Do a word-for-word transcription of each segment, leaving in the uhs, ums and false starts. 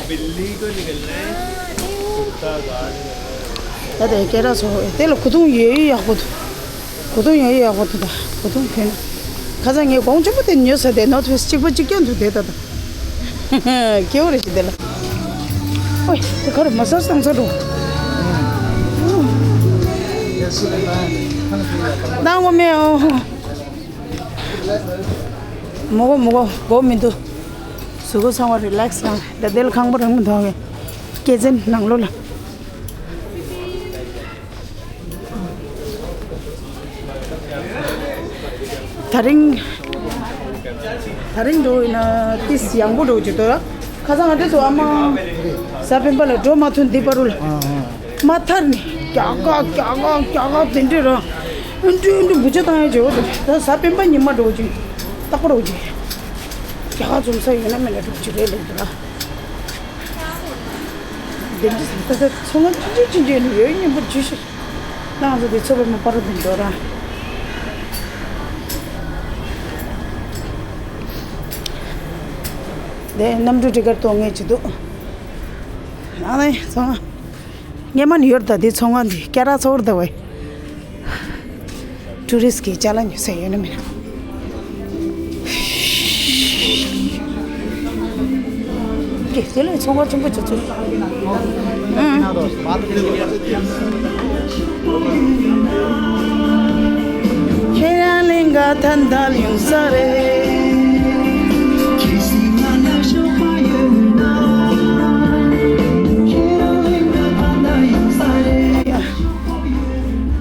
बिल्ली को निकलना है, कुत्ता बाहर निकलना है। ད་དེ་སྐད་གྲགས་ཚོ་དེ་ལ་གོས་ཐུང་ཡོད་ཡོད་ཡག་པོ་འདུག་གོས་ཐུང་ཡོད་ཡོད་ཡག་པོ་འདུག་ད་གོས་ཐུང་གྱོན་ན་ཁ་སང་ངས་གོང་ཆེན་པོ་དེ་ཉོས་ས་དེ་ནོར་ཕེ་སི་གཅིག་པ་གཅིག་རྐྱང་འདུག་དེ་ད་ད་སྐྱེ་བོ་རེ་ཞིག་དེ་ལ། ཨོའི་དེ་ག་རེ་མ་སར་བཏང་ཚར་འགྲོ། བཏང་གོ་མེད་ཨོ། མོ་གོ་མོ་གོ་གོ་མི་འདུག་གཟུགས་པོ་ཚང་མ་རི་ལེག་སི་གནང་། ད་དེ་ལ་ཁང་པ་རང་མི་འདུག་གི་སྐེ་ཚན་ནང་ལོགས་ལ། ད་རིང་ད་རིང་འགྲོ་ཡིན་ན་ཏིས་ཡང་པོ་འགྲོ་གི་འདུག་ཁ་སང་ང་འདྲེ་ཚོ་ཨ་མ་གཟའ་སྤེན་པ་ལ་འགྲོ་མ་ཐུབ་འདི་པ་རུ་ལ། མ་ཐར་ནི་རྒྱ་ག་རྒྱ་ག་རྒྱ་ག་དེ་འདྲས་ར། ཨུན་ཏུ་ཨུན་ཏུ་བུ་ཆ་བཏང་ཡ་བྱེད་འོ་དེ་ད་གཟའ་སྤེན་པ་ཉི་མ་འགྲོ་གི་རྟག་པར་འོ་གི་རྒྱ་ག་འཛོམས་ས་ཡོད་ན་མེད་ན་འགྲོ་གི་རེད་ལབ་འདུག་ར། དེ་འདྲས་ད་ད་ཚོང་ང་ཆུང་ཆུང་ཆུང་ཆུང་ནི་ཡོད་སྙིང་པོ་ཇི་ཞིག་ང་ཚོ་དེ་ཚོ་བའི་མ་པར་དུ་འགྲོ་ར། དེ་གནམ་གྲུ་ཊི་ཀེ་ཊི་གཏོང་ངེས་ཀྱི་འདུག་ཨ་ནི་ཚོང་ང་སྔས་མ་ནི་ཡོད་ད། དེ་ཚོང་ང་འདི་སྐད་གྲགས་ཚོར་ད་བས། ཊུ་རི་སི་གི་ཅ་ལག་ཉོ་ས་ཡོད་ན་མེད་ན། ཀྱེ་དེ་ལས་ཚོང་ཁང་ཆེན་པོ་ཆུ་ཚོད། ཁྱེད་རང་གླིང་ག་ཐན་ཐལ་ཡོང་ས་རེད།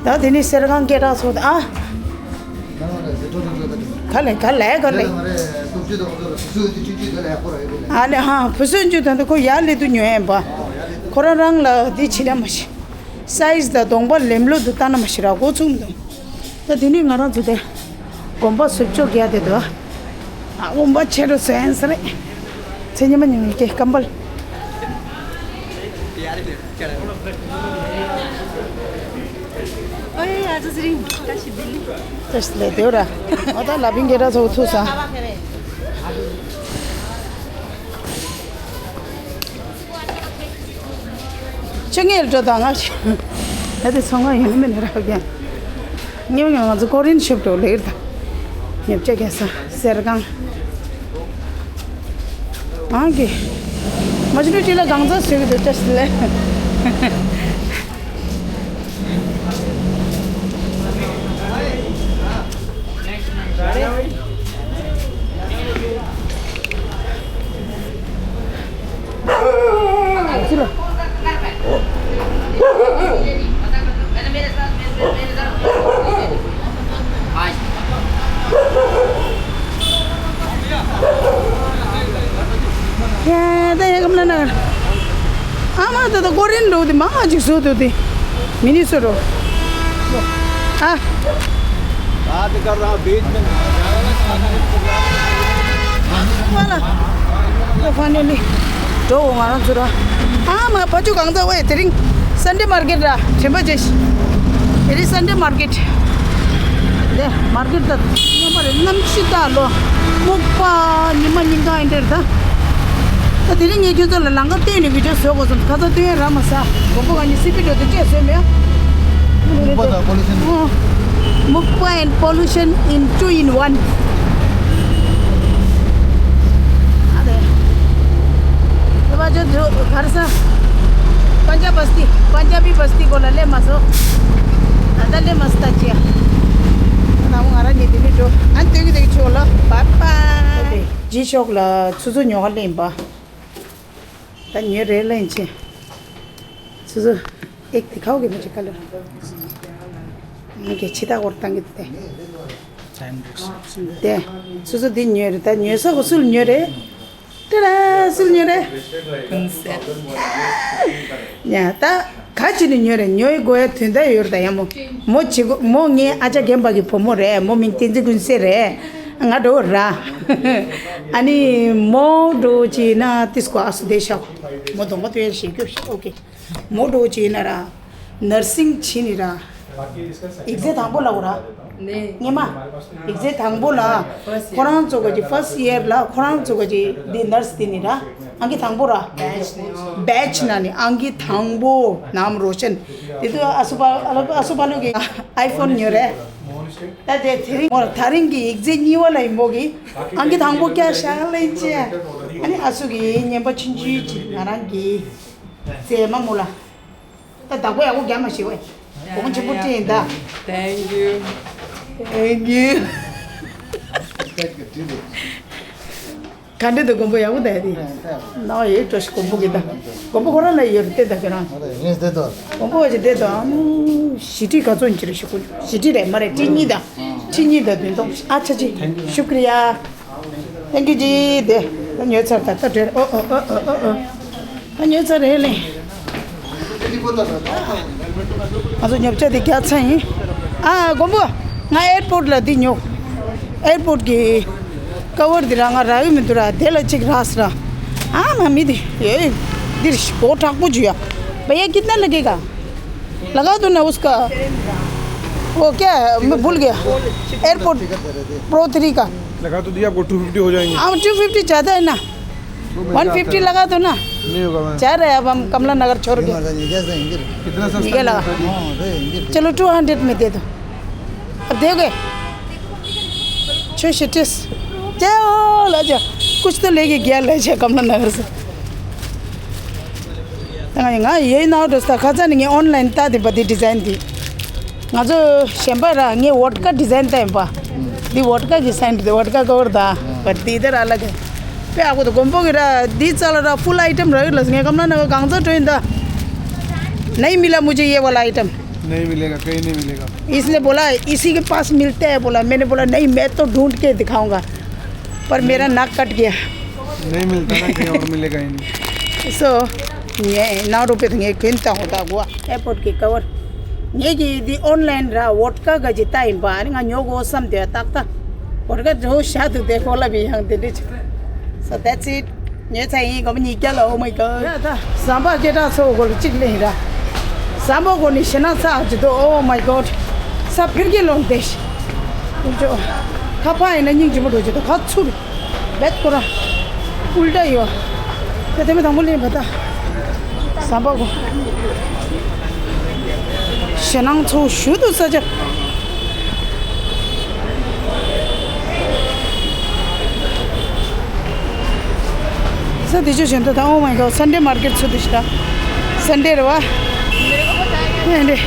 ད་དེ་ནི་གསེར་ཁང་སྐད་གྲགས་ཚོ་ད་ཨ། ག་ལེ་ག་ལེ་ག་ལེ། ཨ་ལེ་ཧ་བུ་སོན་ཅུ་ད་ལྟ་ཁོ་ཡར་སླེབས་དུས་ཉོ་ཡན་པ། ཁོ་རང་རང་ལ་འདི་ཕྱི་ན་མ་ཤི། སའི་ཛི་དང་གདོང་པ་ལེམ་ལོ་དུ་ལྟ་ན་མ་ཤི་ར་འགོ་ཚུགས་མི་འདུག་ད་དེ་ནི་ང་རང་ཚོ་དེ་དགོན་པ་ཟུབ་ཅོག་རྒྱག་དེ་འདུག་ཨ་དགོན་པ་ཆེ་རུ་སོན་ས་རེད། ཚེ་ཉི་མ་ཉི་མ་སྐྱེ་སྐམ་པལ། ཨོའི་ཨ་ཙི་ཙི་རིང་ད་ཞི་བི་ལི། ད་ཞི་ལེ་དེ་ར། ཨོ་ད་ལ་བིང་གེ་ར་ཚོ་ཐུག་ས། ཆུ་ངལ་འགྲོ་དང་ང་ཞིག་ད་དེ་ཚོང་ཁང་ཡིན་མིན་རག་ཀྱང་། ཉེ་བ་ང་ཚོ་ཀོ་རིན་ཤོབ་འགྲོ་ལེར་དང་། ཉབ་ཆ་རྒྱག་ས་གསེར་ཁང་། ཨང་ཀི། མ་ཅི་ནུ་ཅི་ལ་གང་ཚ་ཟེར་གི་འདུག་ཅ་ཞིག་ལེ། ཡ་ད་ཡ་གམ་ལ་ན། ཨ་མ་ད་ད་ཀོ་རིན་འགྲོ་དེ་མང་ང་ཅིག་བཟོ་དུ་དེ། མི་ནི་སོ་རོ། ཨ། ཨ་དེ་ག་རང་བེད་མེད། ཝ་ལ། ད་ཕ་ནེ་ལི། འགྲོ་འོང་ང་རང་ཚོ་ར། ཨ་མ་ཕ་ཆུ་གང་ཚ་ཝེ་དེ་རིང་སན་ཌེ་མར་ཀེཊ་ར་དྲན་པ་བྱེད་ཤི། དེ་རིང་སན་ཌེ་མར་ཀེཊ། དེ་མར་ཀེཊ་ད་མཉམ་པ་རེད། གནམ་གཤིས་ད་ལོ། སྨུག་པ་ཉི་མ་ཉིན་གང་ཡིན་དེར་ད། ད་དེ་རིང་ངས་ཁྱོད་ཚོ་ལ་ལམ་ཁ་སྟོན་ནས་བི་ཌིའོ་བཟོ་དགོས་སོང་། ཁ་ཚ་སྟོན་ཡ་ར་མ་ཟ། མགོན་པོ་གང་ཉིད་སི་པི་འགྲོ་དུས་ཅེས་བཟོས་མེད། སྨུག་པ་དང་pollution། ཨོ། སྨུག་པ་and pollution in two in one། ཨ་དེ། དེ་བ་ཅོ་དུ་གར་ས། པན་ཇབ་བསྟི། པན་ཇབ་བི་བསྟི་གོ་ལ་ལེ་མ་སོ། ད་ལྟ་ལེ་མ་སོ་ད་ཅི་ཡ། ད་ང་རང་ཉིད་དེ་ནི་འགྲོ། ཨན་དེ་གི་དེ་གི་ཆོག་ལ། Bye bye། ཇི་ཤོག་ལ་ཆུ་ཚོད་ཉོ་ག་ལེན་པ། ད་ཉོས་རེད་ལེན་ཆེ། ཆུ་ཚོད་ཨེག་དེ་ཁའོ་གི་མ་ཅི་ཀ་ལ། ངས་ཁྱི་ད་གོར་བཏང་གི་དེ། དེ། ཆུ་ཚོད་འདི་ཉོས་རེད། ད་ཉོས་ས་གོ་སུལ་ཉོས་རེད། ཏེ་ར་སུལ་ཉོས་རེད། ཀུན་གསལ། ཉ་ད་ག་ཅི་ནས་ཉོས་རེད། ཉོས་དགོས་ཡ་དོན་དག་ཡོད་རེད། ད་ཡ་མོ་མོ་ཅི་གོ་མོ་ངའི་ཨ་ཅག་རྒན་པ་གི་བུ་མོ་རེད། མོ་མིང་བསྟན་འཛིན་ཀུན་གསལ་རེད། ང་འགྲོ་ར། ཨ་ནི་མོ་འགྲོ་ཅི་ན་ཏིས་གོ་ཨ་སུ་དེ་ཤག་མོ་གདོང་པ་ཏོ་ཡ་ཞིག་སྐྱོ་ཤག་ཨོ་ཀེ། མོ་འགྲོ་ཅི་ན་ར། ནར་སིང་བྱིན་ནི་ར། ཨིག་ཟེ་དང་པོ་ལ་འོ་ར། ངེས་མ། ཡིག་ཚད་དང་པོ་ལ། ཁོ་རང་ཚོ་ག་གི་first year ལ་ཁོ་རང་ཚོ་ག་གི་འདི་nurse དེ་ནི་ར། ཨང་ཀི་དང་པོ་ར། batch ནང་ནས་ཨང་ཀི་དང་པོ་ནམ་རོ་ཆེན། དེ་དུས་ཨ་སུ་པ་ཨ་སུ་པ་ལུ་གི་iPhone ཉོས་རེད། ད་དེ་དེ་རིང་ད་རིང་གི་ཡིག་ཚད་གཉིས་པ་ལ་ཡིན་པོ་གི། ཨང་ཀི་དང་པོ་ཀྱ་ཤ་ལེན་ཅེ། ཨ་ནི་ཨ་སུ་གི་ཉན་པ་ཆུང་ཆུང་ཅིག་ང་རང་གི་མཛེས་མ་མོ་ལ། ད་བདག་པོ་ཡག་པོ་རྒྱག་མ་ཤེས་བས། གོང་ཆེན་པོ་སྤྲད་ཡིན་ད། Thank you. Thank you. ག་འདྲ་འདུག་མགོན་པོ་ཡག་པོ་ད་དེ། ན་བ་ཡོད་འགྲོ་ཞིག་མགོན་པོ་གི་ད། མགོན་པོ་ཁོ་རང་ལ་ཡོད་རེད་ལྟ་ད་ཁྱོད་རང་། ཨ་རེ་ངས་བསྡད་དོ། མགོན་པོ་བ་ཅིག་བསྡད་དོ། ཨ་ནུ་བཞི་ཁྲི་ག་ཚོད་ཡིན་ཅི་རེད་ཞུ་གོ། བཞི་ཁྲི་རེད་མ་རེད་ཁྲི་གཉིས་ད། ཁྲི་གཉིས་ད་བདུན་སྟོང་ཨ་ཆ་ཅི། ཤུ་ཀྲི་ཡ། Thank you ཇི་དེ། ད་ཉོས་ཚར་ད་ད་བྲེལ་ཨོ་ཨོ་ཨོ་ཨོ་ཨོ། ད་ཉོས་ཚར་རེད་ལེ། ང་ཚོ་ཉོ་ཆ་དེ་རྒྱག་ཚར་ཡིན། ཨ་མགོན་པོ། ང་airport ལ་འདི་ཉོ། airport གི་cover འདི་ར་ང་རག་གི་མི་འདུག་ར་དེ་ལ་གཅིག་རག་སོང་ར། ཨ་མ་མི་འདི་ཡེ། འདིར་ཤི་གོ་དྲག་པོ་ཅིག་ཡ། भैया कितना लगेगा? लगा दो ना उसका। वो क्या, मैं भूल गया। एयरपोर्ट प्रो थ्री का। लगा तो दिया आपको, टू फिफ्टी हो जाएंगे। अब टू फिफ्टी ज़्यादा है ना। वन फिफ्टी लगा दो ना। नहीं होगा मैम। जा रहे हैं अब हम कमला नगर छोड़ के। कितना सस्ता निकला। चलो टू हंड्रेड में दे दो। अब दोगे? छः सौ तीस। जाओ ला जा। कुछ तो लेके गया ला जा कमला नगर से। ང་ཡི་ང་ཡི་ནའོ་འགྲོ་ས་ཁ་ཚ་ནི་ངས་online ལྟ་དེ་པ་དེ་design དེ། ང་ཚོ་གཞན་པ་ར་ངས་vodka design ལྟ་ཡིན་པ། འདི་vodka གི་scent དེ་vodka cover ད་པ་དེ་དེ་ར་ལ་གི། པེ་ཨ་ཁོ་དོ་མགོན་པོ་གི་ར་འདི་ཙ་ལ་ར་full item ར་ཡོད་ལ་ངས་ཀམ་ན་ན་གང་ཚ་འགྲོ་ཡིན་ད། नहीं मिला मुझे ये वाला आइटम। नहीं मिलेगा, कहीं नहीं मिलेगा। इसने बोला इसी के पास मिलता है बोला, मैंने बोला नहीं मैं तो ढूंढ के दिखाऊंगा। पर मेरा नाक कट गया। नहीं मिलता ना, कहीं और मिलेगा ही नहीं। So, ངས་ནང་རུ་པེ་ངས་གོན་བཏང་བ་ད་གོ་ཨེ་པོར་གི་ཀ་བར། ངས་ཀྱི་འདི་online ར་ཝོད་ཀ་ག་ཅི་ལྟ་ཡིན་པ་ཨ་ནི་ང་ཉོ་གོ་བསམ་དེ་ཏག་ཏག་ཝོད་ཀ་འགྲོ་ཤ་དུ་དེ་ཁོ་ལ་བི་ཡང་དེ་འདྲི་ཆུ། So that's it. ངས་ཚ་ཡིན་གོ་མི་གཉིས་ཀ་ལ། Oh my god. ཡ་ད་ཟམ་པ་སྐད་གྲགས་ཚོ་གོ་ལ་གཅིག་ལེན་ར། ཟམ་པ་གོ་ནི་ཤི་ན་ཚ་ཅི་དོ། Oh my god. ས་ཕིར་གི་ལོང་དེ་ཤི། ཁ་ཕ་ཡིན་ན་སྙིང་རྗེ་མོ་འགྲོ་ཅི་དོ་ཁ་ཚུར། བེད་ཁོ་ར། ཨུལ་ཏ་ཡོད། ད་དེ་མི་དང་པོ་ལེན་པ་ད། ཟམ་པ་གོ། ཞེ་ནང་ཚོ་ཞུ་དུ་ས་ཆ། ས་དེ་ཆོ་བཞིན་དུ་ད། Oh my god, Sunday market ཚུ་དེ་ཤི་ད། Sunday རེད་བ། ཨེ་འདྲེ།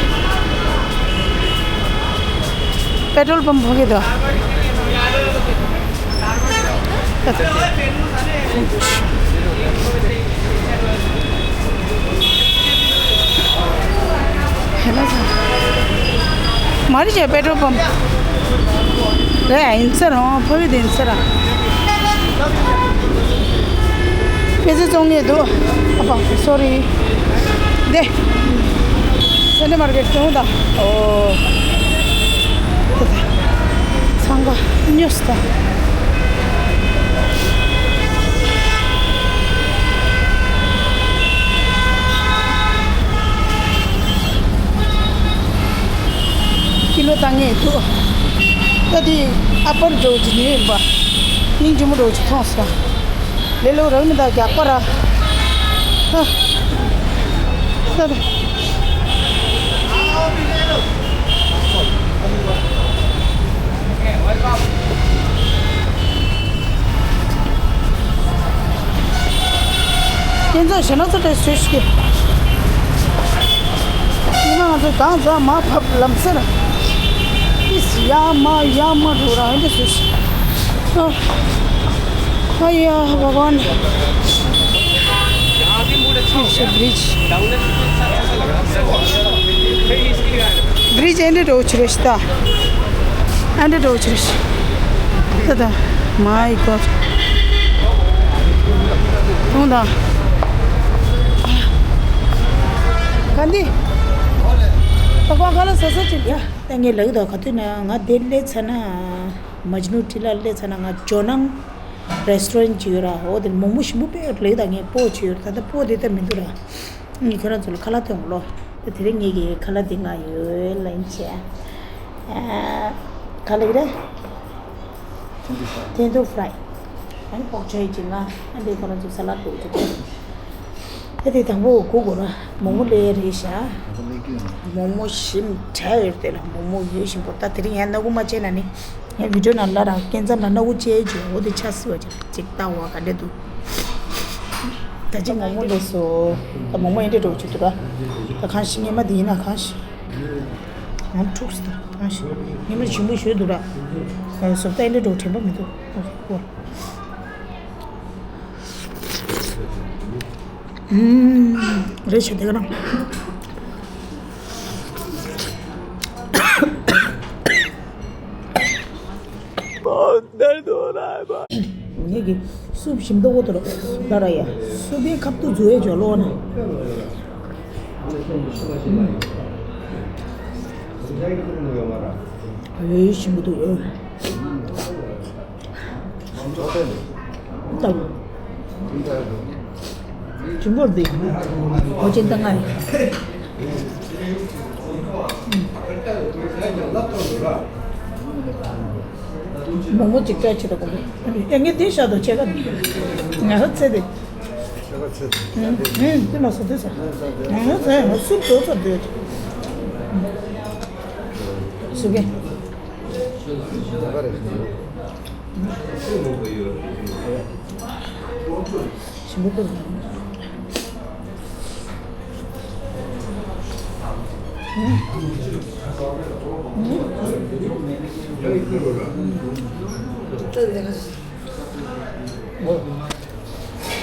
पेट्रोल पंप हो गया था। है ना सर? मारी जाए पेट्रोल पंप। रे, इंसर हो, फवी दे इंसर। पैसे चोंगे दो। अब, सॉरी। दे। Sunday market ཚོང་ད། ཨོ། ཚང་ག་ཉོས་ད། ཀི་ལོ་བཏང་ངེས་འདུག་ད་དེ་ཨ་པར་འགྲོ་གི་ཉོས་ཡིན་པ། སྙིང་རྗེ་མོ་འགྲོ་གི་མཐོང་སོང་། ལེ་ལོ་རང་མི་ད་རྒྱག་པ་ར། ཧ། ད་ད། ཁྱེད་ཚོ་ཞེ་ན་ཚོ་དེ་སུས་ཤིག་ཉི་མ་ང་ཚོ་གང་ཟ་མ་ཕབ་ལམ་སེར། ཨིས་ཡ་མ་ཡ་མ་འགྲོ་ར་འདི་སུས་ཤིག་ཨ། ཨ་ཡ་བ་བན། ཤེ་བི་རིཇ། བི་རིཇ་ཨེ་འདྲ་འགྲོ་ཆུ་རེ་ཤི་ད། ཨེ་འདྲ་འགྲོ་ཆུ་རེ་ཤི། ད་ད། My god. ཐུང་ད། ག་འདི། ད་ཁོ་ག་ལ་ས་ས་ཅིག་ཡ། ད་ངས་ལབ་ཀྱི་འདུག་ག་དུས་ན་ང་དེ་སླེབས་ཚར་ན། མཇ་ནུ་ཊི་ལ་སླེབས་ཚར་ན་ང་ཇོ་ནང་རེ་སི་ཊོ་རན་ཅིག་ཡོད་ར། འོ་དེ་མང་པོ་ཞིམ་པོ་དཔེ་ལབ་ཀྱི་འདུག་ངས་སྤོ་བྱས་ཡོད་ར། ད་ལྟ་སྤོ་དེ་ད་མི་འདུག་ར། ངས་ཁྱོད་རང་ཚོ་ལ་ཁ་ལག་སྟོན་གོ་ལོ། ད་དེ་རིང་ངས་ཀྱི་ཁ་ལག་དེ་ང་ཡོད་ལ་ཡིན་བྱས། ཨ། ག་ལེགས་རེད། ཐེན་ཏུ་ཕ་རའི། ཨ་ནི་པོག་ཆོའི་ཅིག་ང་ཨ་འདི་ཁོ་རང་ཚོ་ས་ལ་ཏོག་ཅིག་ཨ་དེ་དང་པོ་གུ་གུ་ར་མོག་མོག་ལེ་རེད་ཤག་མོག་མོག་ཞིམ་དྲག་ཡོད་དེ་ལ་མོག་མོག་ཡོད་བཞིན་པོ་ད་དེ་རིང་ཡང་སྣ་ཁུག་མ་བྱས་ན་ནི་ཡང་བི་ཌིའོ་ནང་ལ་ར་སྐྱེ་མཚམས་ལ་སྣ་ཁུག་བཅད་བྱས་འོ་དེ་ཆ་སྲིད་པ་ཅིག་ཅིག་ལྟ་བ་ག་འདྲ་འདུག་ད་ཅི་མོག་མོག་ལས་སོ། ད་མོག་མོག་ཨེ་འདྲ་འགྲོ་བཅུག་ཏུ་ར། ད་གང་ཞིག་ངེས་མ་དེ་ཡིན་ན་གང་ཞིག་ང་འཁྲུགས་སོ་ད་གང་ཞིག་ངེས་མ་ཞིམ་པོ་ཞོད་འདུག་ར། བཟོ་ལྟ་ཨེ་འདྲ་འགྲོ་དྲན་པ་མི་འདུག་ཨོ་ཧོ། ཨུམ། རེད་ཤག་དེ་ག་རང་། ངེད་ཀྱི་སུབ་ཞིམ་མདོག་པོ་དོར་ལ་ར་ཡ། སུབ་པའི་ཁབ་ཏུ་འཛུལ་བའི་ཇོ་ལོ་ན། ཨེ་ཞིམ་པོ་འདུག་ཨེ། ད། ཆུན་པོར་འདི། ཨོ་ཅན་ཏང་ཨ། མོག་མོག་ཅིག་སྤྲད་ཆེ་ད་གོ། ཨེ་ངས་དེ་བཞག་དོ་ཆེ་ག་ང་ཧ་ཚེ་དེ། ཨེ་དེ་མ་སོ་དེ་ས། ང་ཧ་ཚེ་ང་སུབ་དོ་ཚར་དེ། སུབ་གེ། ཞིམ་པོ་འདུག་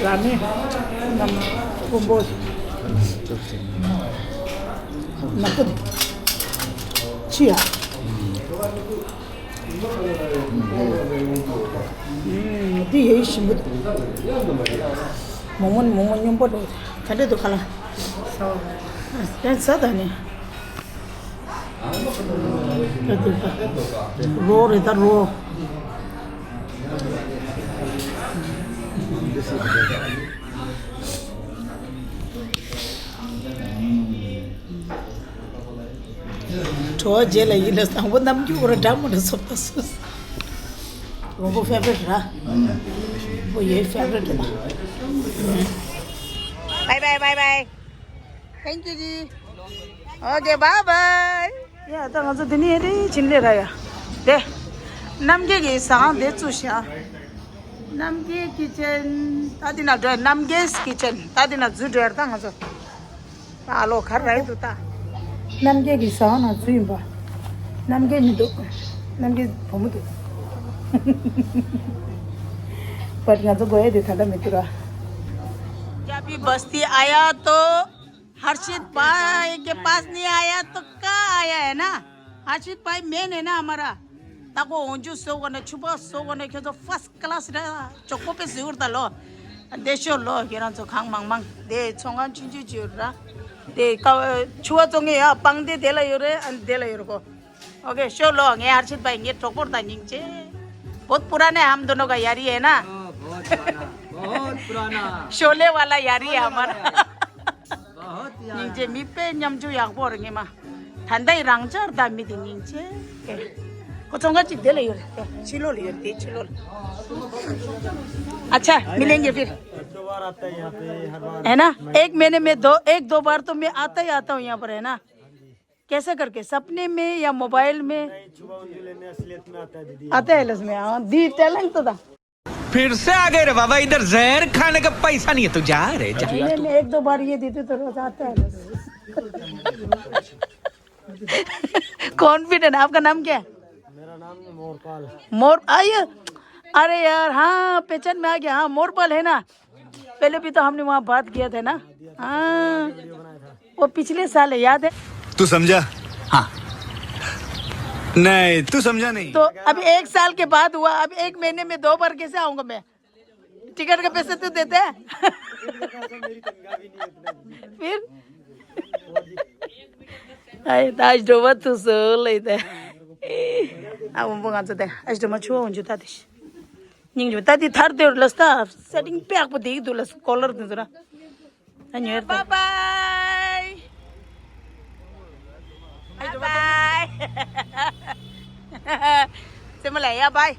ལ་མེ། ནམ་ཀུན་པོ། ནག་པོ་དེ། ཕྱི་ཡ། འདི་ཡེ་ཞིམ་པོ་འདུག་མོག་མོག་མོག་མོག་སྙོམས་པོ་འདུག་ག་འདྲ་འདུག་ག་ལ། ཡང་ཟ་ད་ནི། རོ་རེད་ད་རོ། བྲོ་བ་རྗེས་ལ་ཡིན་ལ་བཟང་པོ་རྣམ་འགྱུར་བོར་འདྲ་མོ་འདྲ་སོབ་ད་སོ། རོང་པོ་ཕེ་ཝ་རེ་ཊི་ར། པོ་ཡོད་ཕེ་ཝ་རེ་ཊི་རེད་ད། Bye bye bye bye. Thank you ཇི། Okay bye bye. ཡ་ད་ང་ཚོ་འདི་ནས་རེ་ཕྱིན་ལེ་ར་ཡ། དེ། རྣམ་རྒྱལ་གྱི་ཟ་ཁང་དེ་བཙུགས་ཤག་རྣམ་རྒྱལ་ཀི་ཅན། ད་འདི་ན་འགྲོ་རྣམ་རྒྱལ་ཀི་ཅན་ད་འདི་ན་འཛུལ་འགྲོ་ཡ་ད་ང་ཚོ། ཨ་ལོ་གར་ར་ཡི་འདུག་ད། རྣམ་རྒྱལ་གྱི་ཟ་ཁང་ནང་ཚུད་ཡིན་པ། རྣམ་རྒྱལ་མི་འདུག་རྣམ་རྒྱལ་བུ་མོ་འདུག But ང་ཚོ་དགོས་ཡ་དེ་ད་ལྟ་མི་འདུག་ར། क्या भी बस्ती आया तो हर्षित भाई के पास नहीं आया तो क्या आया है ना। हर्षित भाई मेन है ना हमारा। ताको ओंजू सो को ना छुपा सो को ना क्यों तो फर्स्ट क्लास ना चोको पे जोर डालो। देशो लो केरन सो खांग मांग मांग दे चोंगा चुंचु चुरा। དེ་ཀ་ཆུ་བ་བཙོང་ངེ་ཡ་སྤང་དེ་དེ་ལ་ཡོད་རེད། ཨ་ནི་དེ་ལ་ཡོད་རེད་གོ། ཨོ་ཀེ་ཤོ་ལོ། ངའི་ཨར་ཆིད་པ་ཡིན། ངའི་གྲོགས་པོར་དང་སྙིང་རྗེ། बहुत पुराने हम दोनों का यारी है ना। बहुत पुराना, बहुत पुराना। शोले वाला यारी है हमारा। बहुत यार। སྙིང་རྗེ། མི་དཔེ་མཉམ་ཆུང་ཡག་པོ་རེད་ངེ་མ། ད་ལྟའི་རང་ཅག་ད་མི་དེ་སྙིང་རྗེ། ཁོ་ཚོང་ཁང་གཅིག་དེ་ལ་ཡོད་རེད། ཕྱི་ལོགས་ལ་ཡོད་རེད། དེ་ཕྱི་ལོགས་ལ། अच्छा मिलेंगे फिर। एक दो बार आता है यहाँ पे, हर बार। है ना। एक महीने में दो, एक दो बार तो मैं आता ही आता हूँ यहाँ पर, है ना। कैसे करके, सपने में या मोबाइल में? नहीं, छुआ उंजू लेने असलियत में आता है दीदी। आता है लस में, हाँ, दी टैलेंट तो था। फिर से आ गए रे बाबा, इधर जहर खाने का पैसा नहीं है तो जा रे, जा। महीने में एक दो बार ये देते तो रोज आता है लस। कॉन्फिडेंट। आपका नाम क्या है? मेरा नाम मोरपाल। मोर, आइए। अरे यार, हाँ, पहचान में आ गया। हाँ, मोरपाल है ना। पहले भी तो हमने वहाँ बात किया था ना। हाँ, वो पिछले साल है, याद है? तू समझा? हाँ। नहीं, तू समझा नहीं। तो अभी एक साल के बाद हुआ, अब एक महीने में दो बार कैसे आऊंगा मैं? टिकट का पैसे तो देते हैं। फिर? अरे, ताज डोबा तू सो लेते। अब वो गांजा दे। आज डोमा छुआ उंजू तादिश। ཉིང་ཇོ་ད་དེ་ཐར་དེ་ལ་སྟ་སེ་ཊིང་པེག་པོ་དེ་གི་དུ་ལ་ཀོ་ལར་དེ་ཚོ་ར། ཨ་ཉོས་ད། Bye bye. Bye bye. རྩེད་མོ་ལ་ཡ་བའི།